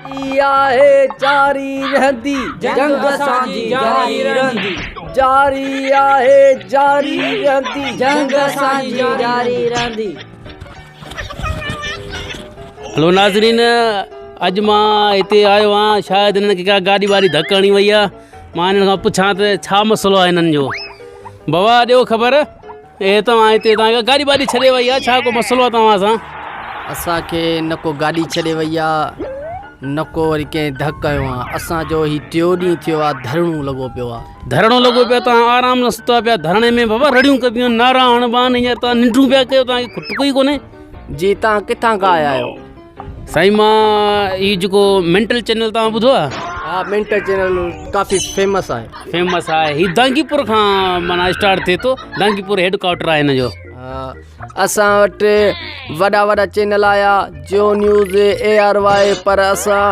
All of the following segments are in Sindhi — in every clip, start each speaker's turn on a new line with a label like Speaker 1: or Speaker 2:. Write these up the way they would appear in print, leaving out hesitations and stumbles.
Speaker 1: آهي جاري رهندي
Speaker 2: جنگ اسان جي جاري رهندي.
Speaker 1: جاري آهي جاري رهندي
Speaker 2: جنگ اسان جي جاري رهندي.
Speaker 3: هلو ناظرين اڄ مان هتي آيو آهيان شايد هنن کي ڪا گاڏي واري ڌڪ هڻي وئي آهي مان هنن کان پڇان ته ڇا مسئلو آهي هنن جو بابا ڏيو خبر اي توهان هتي توهان کي گاڏي واڏي ڇڏي وئي آهي ڇا ڪو مسئلو آهي توهان سان؟
Speaker 1: اسان کي نه ڪو گاڏي ڇڏي وئي آ نه ڪو وري ڪنهن ڌڪ هنيو آ اسان جو هي ٽيو ڏينهن ٿيو آ ڌرڻو لڳو پيو آ.
Speaker 3: ڌرڻو لڳو پيو آ توهان آرام سان ستا پيا ڌرڻي ۾ بابا رڙيون ڪبيون آهن نعرا هڻبا آهن هينئر توهان ننڊون پيا ڪيو توهان کي کٽڪو ئي ڪونهي.
Speaker 1: جي توهان ڪٿان کان آيا آهيو؟
Speaker 3: سائين مان هي جيڪو مينٽل چينل توهان ٻڌو آ؟
Speaker 1: ها مينٽل چينل ڪافي فيمس آهي.
Speaker 3: فيمس آهي هي دانگيپور کان معنيٰ اسٽارٽ ٿئي ٿو دانگيپور هيڊ ڪوارٽر آهي هن جو.
Speaker 1: ها اسان وٽ وڏا وڏا چينل آيا جيو نيوز اي آر وائي پر اسان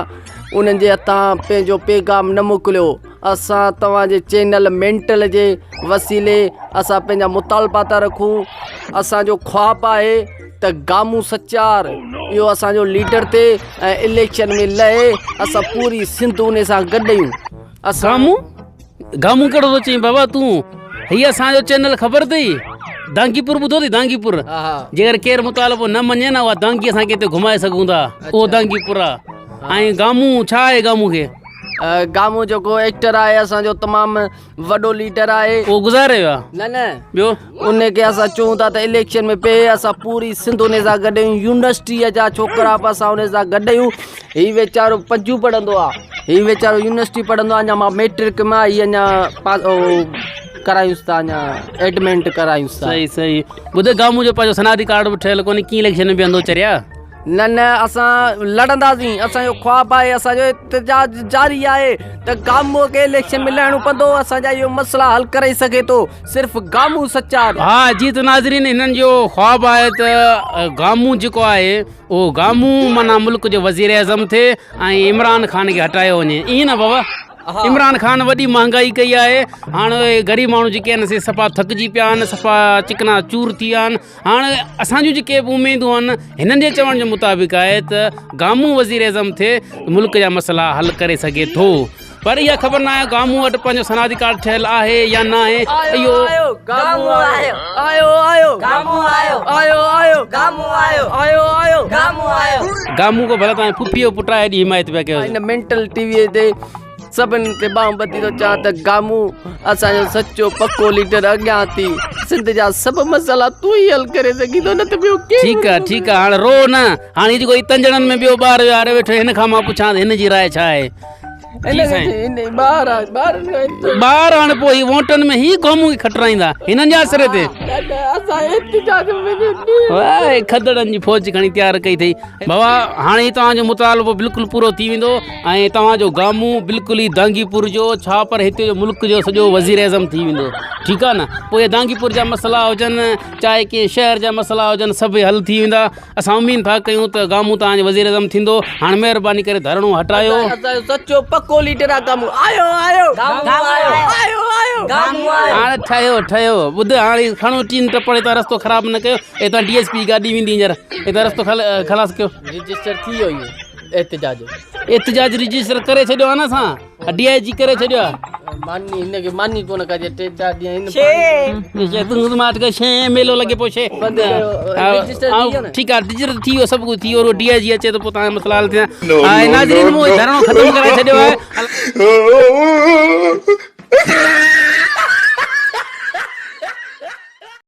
Speaker 1: انهن جي هٿان پنهنجو پيغام نه موڪليو اسان توهان جي چينل مينٽل جي وسيلي اسان پنهنجا مطالبا ٿا رکون اسان جو خواب آهي ته گامون سچار اهو اسان جو ليڊر ٿئي ۽ اليڪشن ۾ لهي اسان پوري سنڌ ان سان گڏ آهيون
Speaker 3: اسان گامون گامون ڪهڙو ٿو چئين بابا تون هي اسان جو چينل خبر اٿئي دانگيپور ٻڌو اٿئي دانگيپور جيڪر ڪير مطالبو نه مڃي نه اها دانگي اسان کي هتي گهمائي سگهون ٿا اهو دانگيپور آهي ۽ گامون ڇا آهي گامون کي
Speaker 1: گامون جيڪو ايڪٽر آهي اسان جو تمام وڏو ليڊر آهي.
Speaker 3: اهو گذاري ويو آهي.
Speaker 1: نه نه
Speaker 3: ٻيو
Speaker 1: ان کي اسان چئون ٿا ته اليڪشن ۾ پئي اسان پوري سنڌ ان سان گڏ آهيون يونيورسٽي جا ڇوڪرا به اسان ان سان گڏ آهيون هي ويچارو پنجون پڙهندو آهي هي ويچارو يونيورسٽي پڙهندو آهي اڃا مان ميٽرڪ مان هي اڃا ڪرايونس ٿا اڃا ايڊمنٽ ڪرايونس ٿا.
Speaker 3: صحيح صحيح ٻڌ گامون جو پنهنجو سنادي ڪارڊ به ٺهيل ڪونهي ڪيئن اليڪشن ۾ بيهندو چريا.
Speaker 1: نه نه اسان لڙنداسين اسان جو خواب آهي اسان جو احتجاج جاري آهي ته گامو کي اليڪشن ۾ لهڻو پوندو اسان جا اهو مسئلا حل ڪري سگهي ٿو صرف گامو سچار.
Speaker 3: ها جي ته ناظرين هنن جو خواب آهي ته گامو جيڪو آهي اهو گامو معنيٰ ملڪ جو وزير اعظم ٿئي ۽ عمران خان کي هٽايو وڃي ائين نه بابا عمران خان وڏي مهانگائي ڪئي آهي هاڻ غريب ماڻهو جيڪي آهن سي صفا ٿڪجي پيا آهن صفا چڪنا چور ٿي ويا آهن هاڻ اسان جون جيڪي به اميدون آهن هنن جي چوڻ جي مطابق آهي ته گامون وزير اعظم ٿئي ملڪ جا مسئلا حل ڪري سگهي ٿو پر اها خبر نه آهي گامون وٽ پنهنجو سنادي ڪارڊ ٺهيل آهي يا نه آهي اهو
Speaker 1: گامون آيو آيو آيو
Speaker 2: گامون آيو
Speaker 1: آيو آيو
Speaker 2: گامون آيو
Speaker 1: آيو آيو
Speaker 2: گامون آيو
Speaker 3: گامون کو ڀلا توهان ڦڦي جو پٽ آهي ايڏي حمايت پيا ڪيو
Speaker 1: هن مينٽل ٽي وي تي سڀن تي ٻانهن ٻڌي ٿو چوان ته گامون اسان جو سچو پڪو ليڊر اڳيان ٿي سنڌ جا سڀ مسئلا تون ئي حل ڪري سگهين ٿو نه ته ٻيو ڪير
Speaker 3: ٺيڪ آ ٺيڪ آ هاڻ رو نه هاڻ هي جيڪو هي تنجڻن ۾ ٻيو ٻار ويهاري ويٺو هن کان مان پڇان ته هن جي راء ڇا آهي جي سائين
Speaker 1: ٻار آ ٻارن کان
Speaker 3: ٻار هاڻ پوء هي ووٽن ۾ هي گامون کي کٽرائيندا هنن جي آسري تي
Speaker 1: اسان احتجاج ۾
Speaker 3: واهه کدڙن جي فوج کڻي تيار ڪئي اٿئي بابا هاڻي توهان جو مطالبو بلڪل پورو ٿي ويندو ۽ توهان جو گامون بلڪل ئي دانگيپور جو ڇا پر هتي جو ملڪ جو سڄو وزير اعظم ٿي ويندو ٺيڪ آ نه پوء اهي دانگيپور جا مسئلا هجن چاهي ڪنهن شهر جا مسئلا هجن سڀ حل ٿي ويندا اسان اميد ٿا ڪيون ته گامون توهان جو وزير اعظم ٿيندو هاڻي مهرباني ڪري ڌرڻو هٽايو.
Speaker 1: اسان جو سچو پڪو ليڊر آ گامون آيو آيو
Speaker 2: گامون آيو
Speaker 1: آيو آيو
Speaker 2: گامون آيو.
Speaker 3: هاڻي ٺهيو ٺهيو ٻڌ هاڻي کڻو ٽين ٽپڙ هتان رستو خراب نه ڪيو هتان ڊي ايس پي جي گاڏي ويندي هينئر هتان رستو خلاص ڪيو.
Speaker 1: رجسٽر ٿي ويو اهو احتجاج.
Speaker 3: احتجاج رجسٽر ڪري ڇڏيو آهي نه اسان ڊي I جي ڪري ڇڏيو آهي.
Speaker 1: ماني هن کي ماني ڪونه کائجي ٽي چار ڏينهن هن
Speaker 3: شي تون ماٺ ڪر شي ميلو لڳي پيو شي
Speaker 1: بند ڪيو رجسٽر ٿي ويو نه
Speaker 3: ٺيڪ آهي رجسٽر ٿي ويو سڀ ڪجهه ٿي ويو ڊي I جي اچي ته پوء توهان جا مسئلا حل ٿيندا ناظرين مون ڌرڻو ختم ڪرائي ڇڏيو آهي.